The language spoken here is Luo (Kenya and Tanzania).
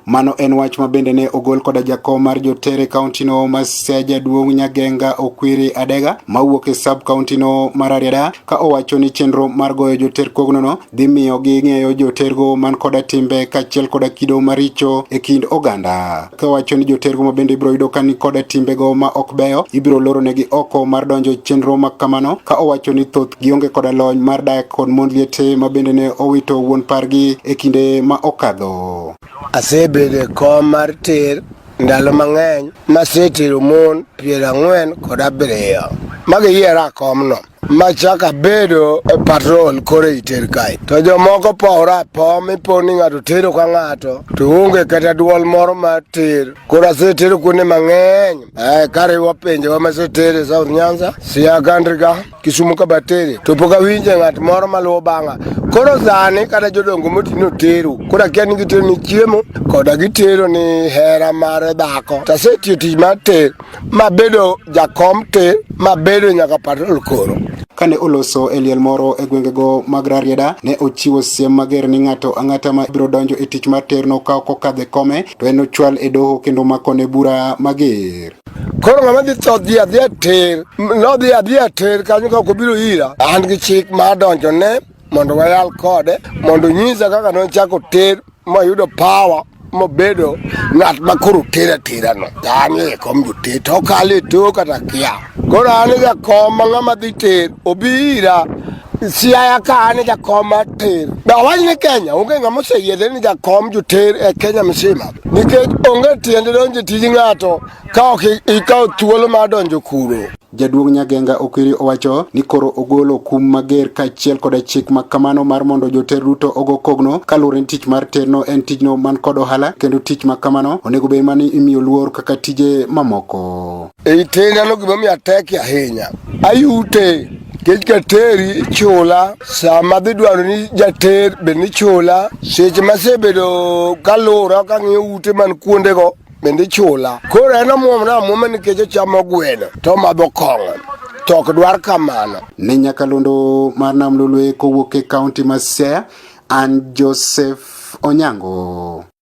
Mano en wach ma bende ne ogol koda jakom mar joter e kauntino ma Siaya Jaduong' Nyagenga Okwiri Adega mawuok e sub kauntino mar Rarieda ka owacho ni chenro mar goyo joter kognono dhi miyo ging'eyo jotergo man koda timbe kaachiel koda kido maricho e kind oganda. Ka owacho ni jotergo ma bende ibiro yudo ka ni koda timbego ma ok beyo ibiro loronegi oko mar donjo e chenro ma kamano ka owacho ni thoth gionge koda lony mar dak kod mond liete ma bende ne owito wuon pargi e kinde ma okadho. Asebedo e kom mar ter ndalo mang'eny masetero mon 47 magiyiera komno machak abedo e patrol koro ei ter kae to jomoko powre apowa mipo ni ng'ato tero ka ng'ato to onge kata duol moro mar ter koro asetero kuonde mang'eny eh, kariwo pinjewa masetere South Nyanza, Siaya Country ka Kisumu ka batere to pok awinje ng'at moro maluwo bang'a koro sani kata jodongo moti notero koro akia ni gitero ni chiemo koda gitero ni hera mar dhako to asetiyo tich mar ter mabedo jakom ter mabedo nyaka patrol koro Kane oloso e liel moro e gwengego mag Rarieda, ne ochiwo siem mager ni ng'ato ang'ata ma biro donjo e tich mar terno ka ok okadho e kome to en ochwal e doho kendo makone bura mager. Koro ng'ama dhi tho dhi adhiya ter, nodhi adhiya ter kanyo ka ok obiro ira. An gi chik mar donjone mondo wayal kode, mondo onyisa kaka nochako ter moyudo power mobedo ng'at ma koro ter atera no. To an e kom joter to okalo e toka to akia. Koro an e jakom ma ng'ama dhi ter obi ira Siaya ka an e jakom mar ter. Be awach ni Kenya onge ng'ama oseyiedhe ni jakom joter e Kenya mzima. Nikech onge tiende donjo e tij ng'ato ka ok ikawo thuolo mar donjo kuro. Jaduong' Nyagenga Okwiri owacho ni koro ogolo kum mager kaachiel koda chik ma kamano mar mondo joter duto ogo kogno kaluwore ni tich mar terno en tijno man kod ohala kendo tich ma kamano onego bed mana imiyo luor kaka tije mamoko. Ei tendano gimomiyo atek ahinya, ayute Nikech kateri ichula, sama adhi dwaro ni jater bende ichula, seche masebedo kalura kang'iyo ute man kuondego bende ichula. Koro en omuomna amuoma nikech ochamo gweno to omadho kong'o. To ok dwar kamano. Ne nyakalondo mar Nam Lolwe kowuok e kaunti ma Siaya, an Joseph Onyango.